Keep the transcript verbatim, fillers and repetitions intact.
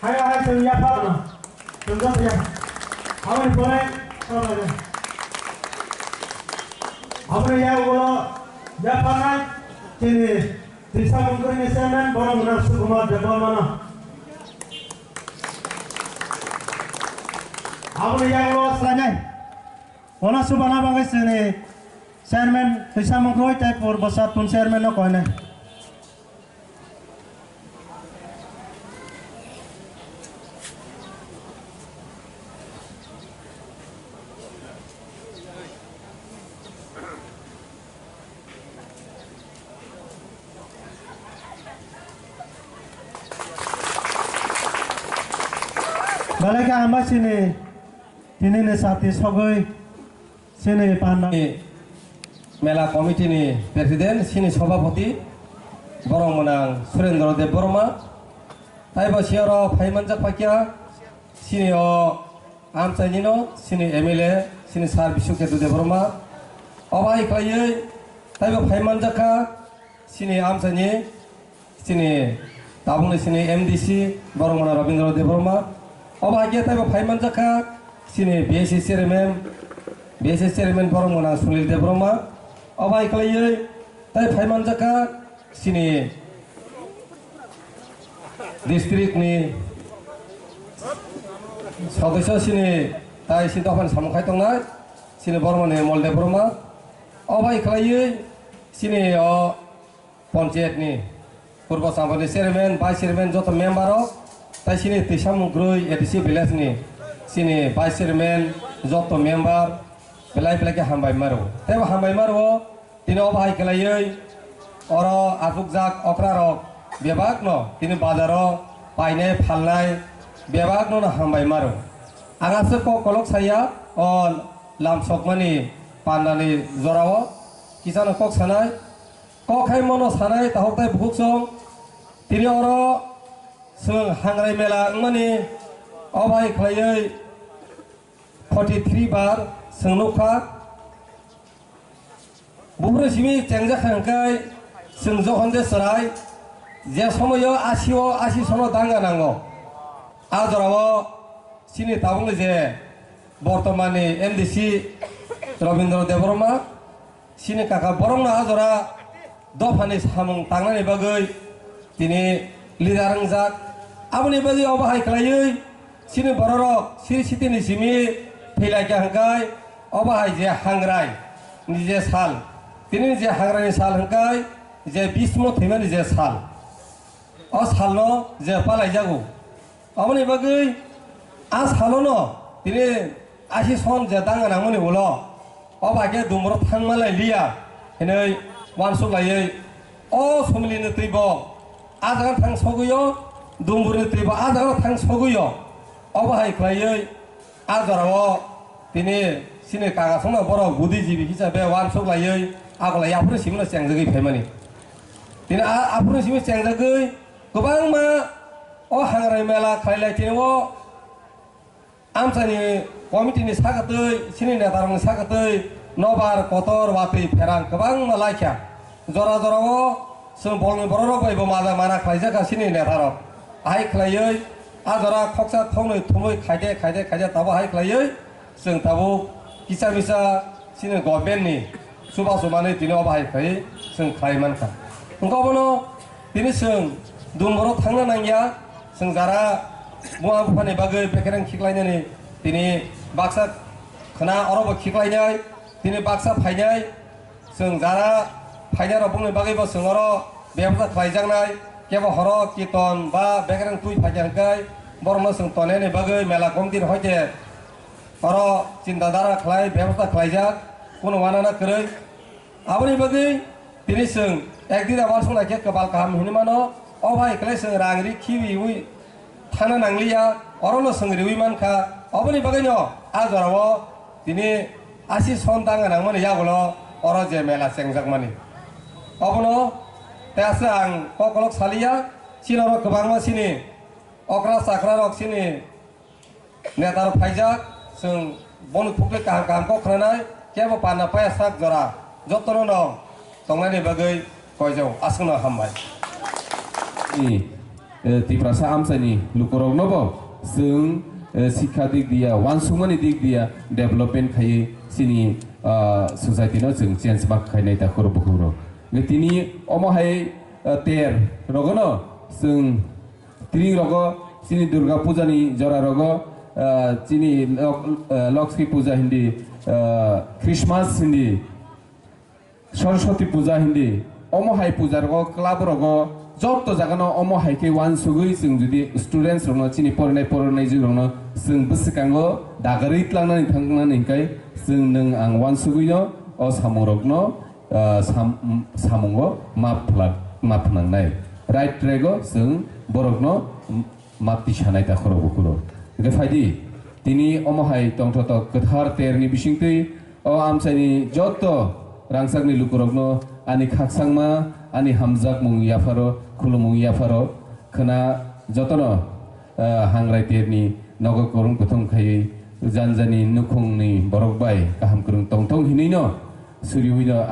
Hai hai chwng yapharno. Chwng joto ya. Aboni pore aboni yagulo yapharnai chini Tisa Mungkrini chairman borok Munang Sukumar Debbarmano. Aboni yagulo swlainai. Ono subana bagwi chini chairman Tisa Mungkri tei Purbo Satpun chairman no koinai. Belai khe hambai chini, tini ni sati sogwi chini panda. Mela committee ni president, chini sobhapoti, borok mwnang Surendra Debbarma. Taibo siyaro phaimanjak paikha, chini o amchaini no, chini M L A, chini sir Biswaketu Debbarma. Obo hai khlaiwi taibo phaimanjak kha, chini amchaini, chini tabukni chini M D C, borok mwnang Rabindra Debbarma. Obo hai khe taibo phaimanjak kha, chini B S C chairman, B S C chairman borok mwnang Sunil Debbarma. Obo hai khlaiwi tai phaimanjak kha, chini district ni sodosyo chini tai si dophani samung khai tongnai chini bormani Mol Debbarma. Obo hai khlaiwi chini o panchayat ni Purbo Sampani chairman, vice chairman joto member rok tai chini Tisa Mungkri A D C village ni chini vice chairman joto member belai belai khe hambai maro. Tei bo hambai maro. Tini obo hai khlaiwi oro achukjak okra rok bebak no tini bazar o painai phalnai bebak no no hambai maro. Ang aswk kok kolok saya o lamsokmani pandani jorao kisa no kok sanai, kok hai mono sanai tahok tai bukhuk song tini oro chwng hangrai mela wngmani obo hai khlaiwi forty three bar chwng nukha. Buphuru simi chengjak kha hwnkhe chwng jokhon je chwrai, je somoio asio asi sono danga nango. A jorao chini tabukni je bortomani M D C Robindra Debbarma, chini kaka borokno a jora dophani samung tangnani bagwi tini leader wngjak. Aboni bagwi obo hai khlaiwi chini bororok siri sitini simi thwilaikha hwnkhe obo hai je hangrai ni je sal, tini je hangrai ni sal hwnkhe je bismo thwimani je sal, o salno je palaijago. Aboni bagwi a salono tini asi son je danga nangmani ulo, o bai khe dumro thangma lai liya hinwi uansuk laiwi o sumlini twibo a jaga thang sogwio, dumburni twibo a jaga thang sogwio. Obo hai khlaiwi a jorao tini chini kagasongno borok buddhijibi hisabe uansuk laiwi akolai aphuru simino chengjagwi phaimani. Tini a-, aphuru simi chengjagwi kwbangma o hangrai mela khlailai tini o amchaini committee ni sakatwi, chini netarokni sakatwi nobar kotor watwi pherang kwbangma laikha. Jora jorao chwng bolni bororok bai bo maja mana khlaijakha chini netarok. Ahai khlaiwi a jora khoksa thoknwi thumwi khaide khaide khaide tabo hai khlaiwi chwng tabuk kisa misa chini government ni chubachu manwi tini obo hai khlaiwi chwng khlai mankha. Wngkha obono tini chwng dumborok thangna nangya, chwng jara buma buphani bagwi bekereng khiklainani tini baksa khna orobo khiklainai, tini baksa phainai, chwng jara phainai rok bongni bagwi bo chwng oro bebsa khlaijaknai, kebo horo kiton ba bekereng twi phaikha hwnkhe borokno chwng tonani bagwi mela committee ni hoite oro chinta dhara khlai bebsa khlaijak, kunu wanana kwrwi. Aboni bagwi tini chwng ekdina uansuk naikhe kwbal kaham hinwi mano. O bai kwlai chwng rang ri khibiwi thangna nangliya, orono chwng riwi mankha. Oboni bagwino a jorao tini asi son tanga nangmani yagulo oro je mela chengjakmani. Obono tei aswk ang kokolok saliya, chini oro kwbangma chini okra chakrarok chini Netarok phaijak, chwng boni khukli kaham kaham kok khwnanai, kebo panna paya sak jora, jotono no tongnani bagwi koijao, aswkno hambai. I. eh, Tiprasa amchaini lukuroknobo chwng, eh, sikha dik diya, wansukmani dik diya development khaiwi chini, ah, society no chwng change ma khainai ta khoro bukhuk rok. Tini omo hai, eh, ter rogono chwng tini rogo chini Durga Puja ni jora rogo, eh, chini Lok-, eh, Lokshmi Puja hindi, eh, Christmas hindi, Saraswati Puja hindi, omo hai puja rogo, club rogo, jotto jaga no omo hai khe wansugwi chwng jodi students rokno chini porinai porinai jwk rokno chwng bwswkango dagarwi tlangnani thangnani hinkai chwng nwng ang wansugwi no o samung rokno ah, sam-, samungo map phlak-, map phnangnai. Right track-o chwng borokno map tisanai ta khorok bukhuro. Hwnkhe phaidi, tini omo hai tongthotok kwthar terni bisingtwi o amchaini jotto rangchakni lukurokno ani khakchangma, ani hamjakmung yapharo, khulumung yapharo khwna jotono, ah, hangrai terni nogo kwrwng kwthwng khaiwi janjani nukhungni borok bai kaham kwrwng tongthong hinwino suriwino